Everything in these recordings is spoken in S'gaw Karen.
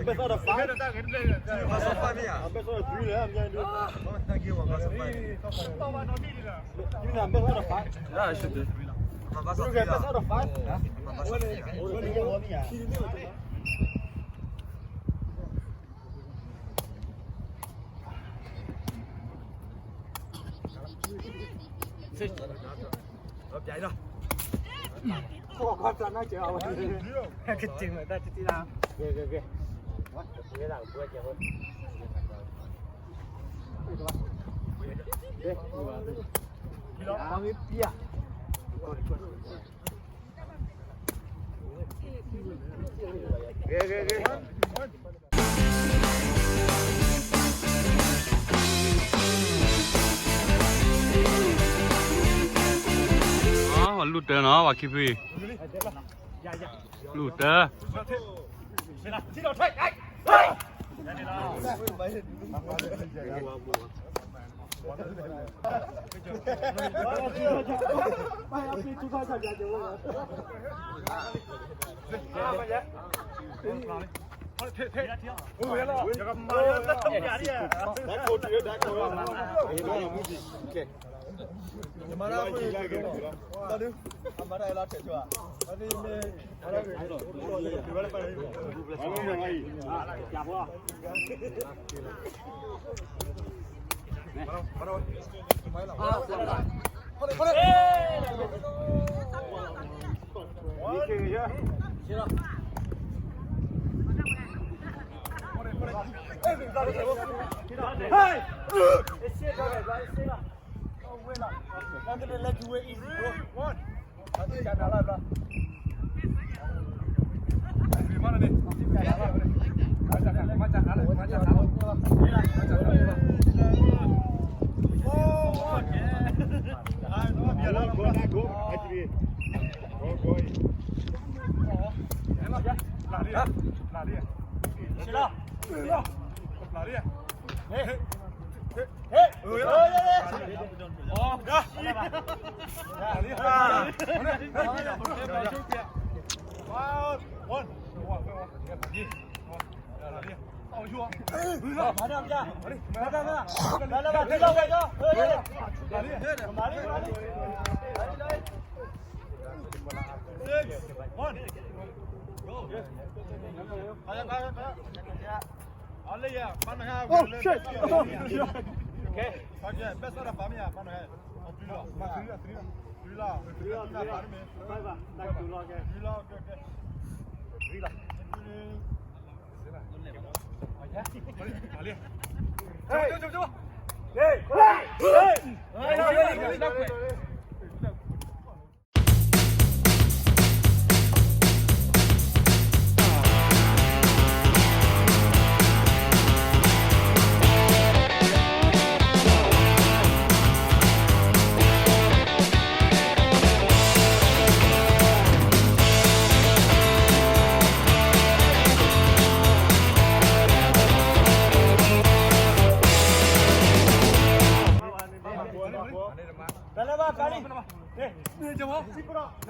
Best out of five. Best out of three, yeah, I'm gonna do. Give me that best out of five. Yeah, I should do. Best out of five. Wä လူၢ်တၢနီၤ ဝဲခံဖု လူၢ်တၢ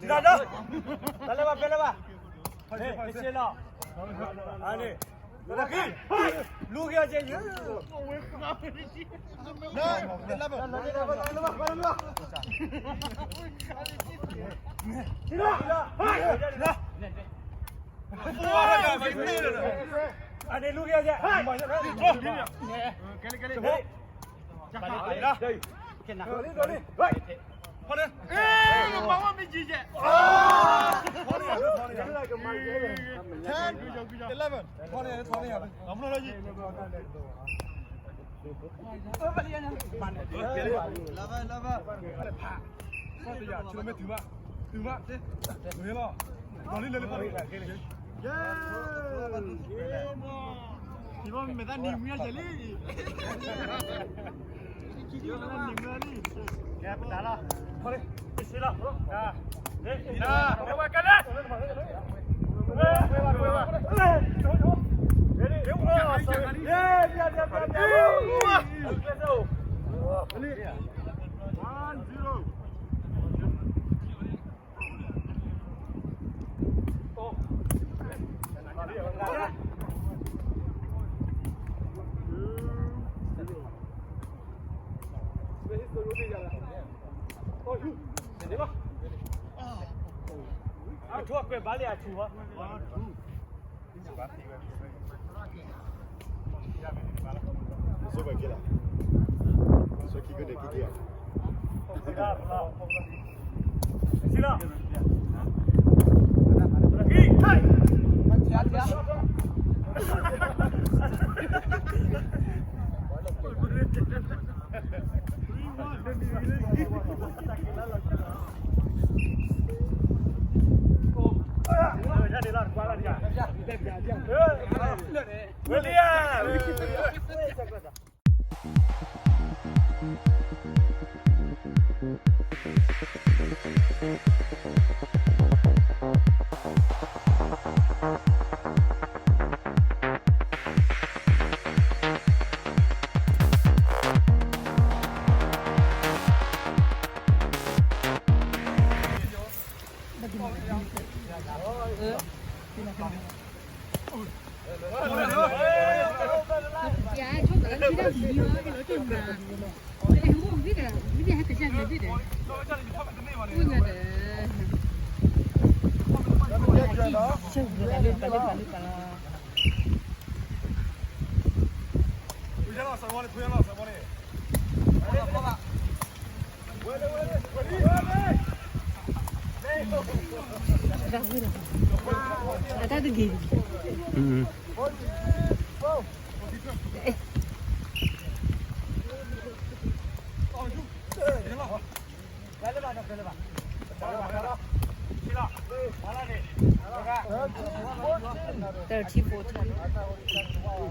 တၢ်လၢဘၣ် ဖဲလၢဘၣ် ဖဲလၢဘၣ် လူကယီၤ အန့ၣ်လူကယီၤ ကဲလၢကဲလၢ အထူအကွဲးဘၣ်လၢအထူဘၣ် William! Thirteen fourteen.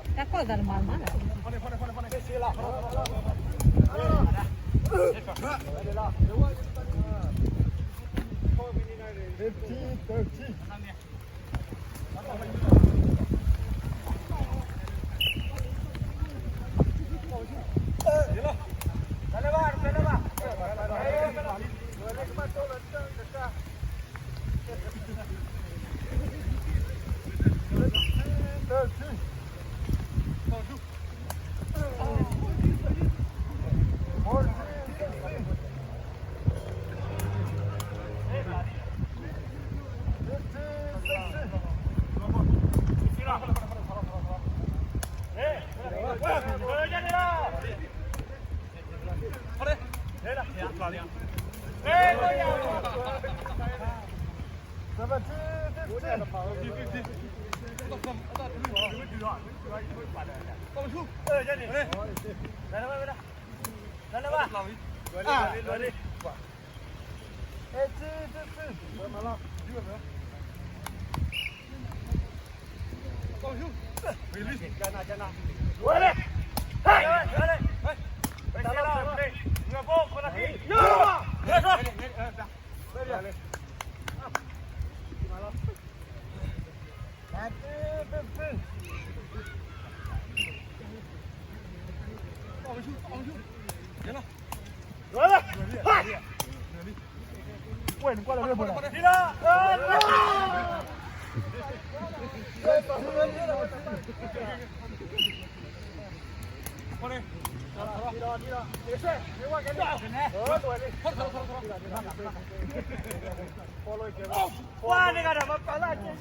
တၢ်ကီၢ်သးတမၤမၤလၢ Fifteen thirteen. Number nineteen.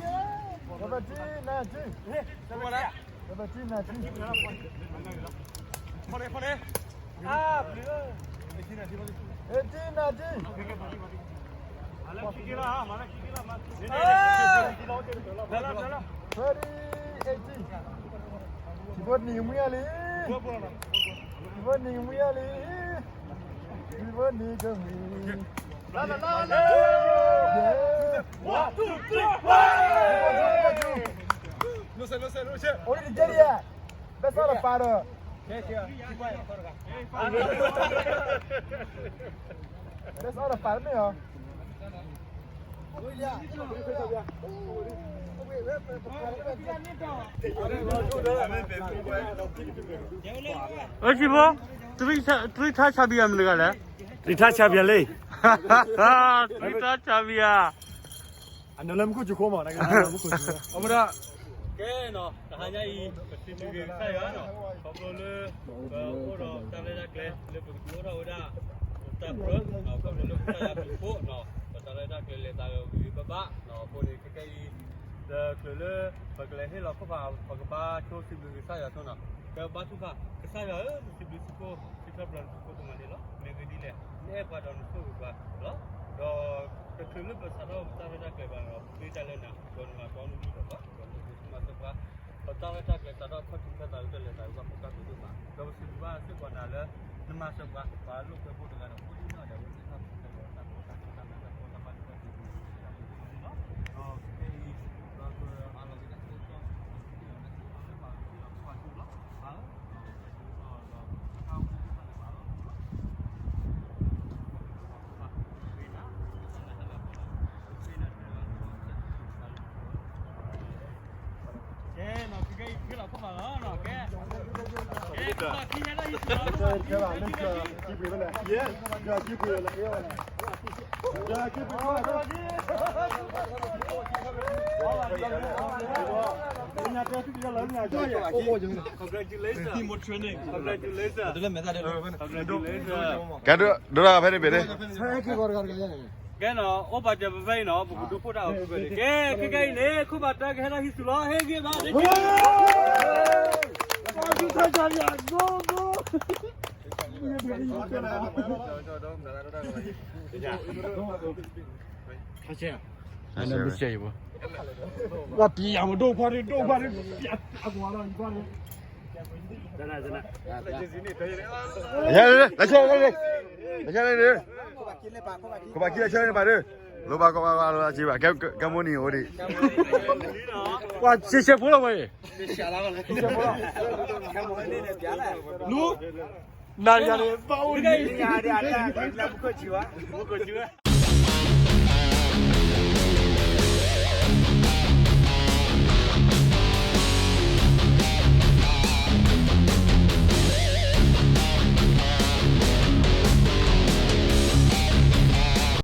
Eighteen, nineteen. Twenty, eighteen. ထံဖိနံၤကမှံအါလံ. ထံဖိနံၤကမှံအါလံ. ထံဖိနံၤကမှံ. One, two, three, one. အိၣ်လံတကဲဒံးဧါ. Best out of five. Best out of five မ့ၢ်ဧါ. အၢ ထံဖိ, three time champion မတၤတဂၤလဲၣ်. Three time champion လံ. Three time champion. အနလၢမူခိၣ်စူၤခိၣ်မး, မူခိၣ်စူၤ, အမတၤ. ကဲနီၤ, တဟါညါအံၤ ပစံးဘျုးက့ၤကစၢ်ယွၤနီၤ, ခီဖျိလၢ ပအိၣ်ဒီးတၢ်ရဲၣ်တၢ်ကျဲၤ လၢပကဒုးအိၣ်ထီၣ်ဝဲဒၣ် တၢ်ပြၢ, ခီဖျိလၢကစၢ်ယွၤအဘျုးအဖှိၣ်နီၤ, ပတၢ်ရဲၣ်တၢ်ကျဲၤလဲၤသးဂ့ၤဂ့ၤဘၣ်ဘၣ်နီၤ, အဃိန့ၣ် ခဲကဲအံၤ တချုးလၢ ပကလဲၤဟ့ၣ်လီၤခိၣ်ဖး ပကဘါဆိစံးဘျုးက့ၤကစၢ်ယွၤဆိနီၤ, ကဘါထုကဖၣ်, ကစၢ်ယွၤဧၢ, ပစံးဘျုးစံးဖှိၣ် စံးထီၣ်ပတြၢၤနသုကိးမးန့ၣ်လီၤ. မ့ၢ်ဂ့ၢ်ဒ်လဲၣ်, နအဲၣ်ပှၤဒီးနဆိၣ်ဂ့ၤပှၤလီၤ. ဒီးတချုးလၢပစးထီၣ်ပတၢ်ရဲၣ်တၢ်ကျဲၤဘၣ်န့ၣ်ဒီး ပဃ့တၢ်လၢနၤ, ဒီးနမၤတီနံၤဒီးပှၤ, ဒီးနအိၣ်မၤစၢၤပှၤ, ပတၢ်ရဲၣ်တၢ်ကျဲၤစးထီၣ်ခီၣ်ထံးခဲသး တလဲၤသးဂ့ၤဘၣ် ဖိကၢ်ဖိဒိၣ်မး, ဒီးပစံးဘျုးဘၣ်စ့ၢ်ကီးနၤလၢ နမၤစၢၤပှၤ, ပှၤလိာ်ကွဲဖိတဂၤဒီး ဖိဒံၣ်နီၣ်ဒဲး ဝဲသ့ၣ်တဖၣ် ပစံးဘျုးဘၣ်စ့ၢ်ကီး တၢ်ဘျုးတၢ်ဖှိၣ် တၢ်ဘၣ်ဒိဘၣ်ထံး တၢ်ဘျုးတၢ်ဖှိၣ်န့ၣ်လီၤ. ဒီးခဲအံၤ ပကအးလီၤက့ၤတၢ်ကစီၣ် Congratulations. Congratulations. ကဲ ဒိၣ်ဒိၣ်ဖဲန့ၣ်ဘ့ၣ်န့ၣ် ကဲနီၤ အိၣ်ပာ်စၢၤပဖဲအံၤနီၤ ပကဒိးဖှိၣ်တၢ်အီၤဖဲန့ၣ် ကဲ ခဲကဲအံၤန့ၣ် ခိၣ်ဘၣ်တၢ်ကဟဲထီၣ်ဟံးဆူၣ်လီၤ ဟ့ၣ်ဂ့ၤဘၣ် ဝဲတံၤအမဒိၣ်ခွါဒိၣ်ခွါဒိၣ် အကွၢ်လီၤအံၤခွါဒိၣ် လိၣ်ဘၣ်ကီဘၣ်လီၤအစ့ဘၣ် ကဲမိၣ်နံၤအိၣ်ဒံး ပှၤဆံးဆဲးဖိလီၤဝဲ လူ နၤယၤန့ၣ် ဘၣ်အိၣ်ဒံး